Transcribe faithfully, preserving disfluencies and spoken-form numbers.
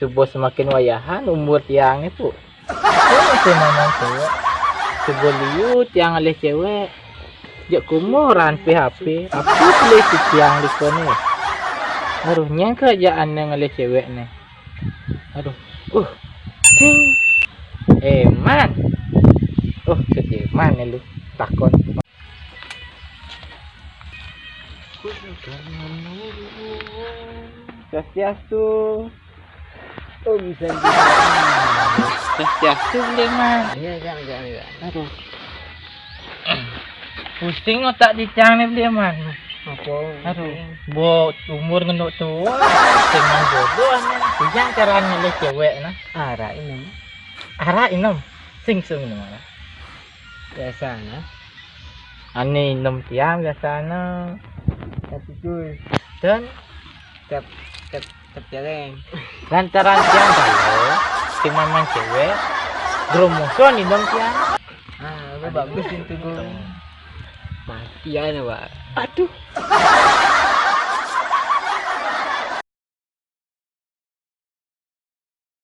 Subo semakin wayahan umur tiang ni, Pu. Tiang masih mamang cewek. Subo liu tiang ngalih cewek. Jak kumuran P H P. Apa pilih si tiang liko ni? Aduh, nyangka jak ane ngalih cewek ni. Aduh. Uh. Ting. Eh, Man. Oh, kecil Man ni lu. Takon. Swastiastu. Om Santi. Swastiastu, Beli Man. Iya, iya, iya, iya. Aduh. Pusing otak di tiang ni, Beli Man. Apa? Aduh, bo umur ngenuk tua, sing nang jodoh ni. Ujang cara ngalih cewek nah. Arak inem. Arak inem. Sing sing inem arak. Biasa nah. Ane inem tiang biasa nah. Tapi kuy. Dan tep tep tep celeng. Lantaran tiang galau, sing mamang cewek, grumuson inem tiang. Ah, lu bagus itu, Gung. Mati ya, Pak. Aduh.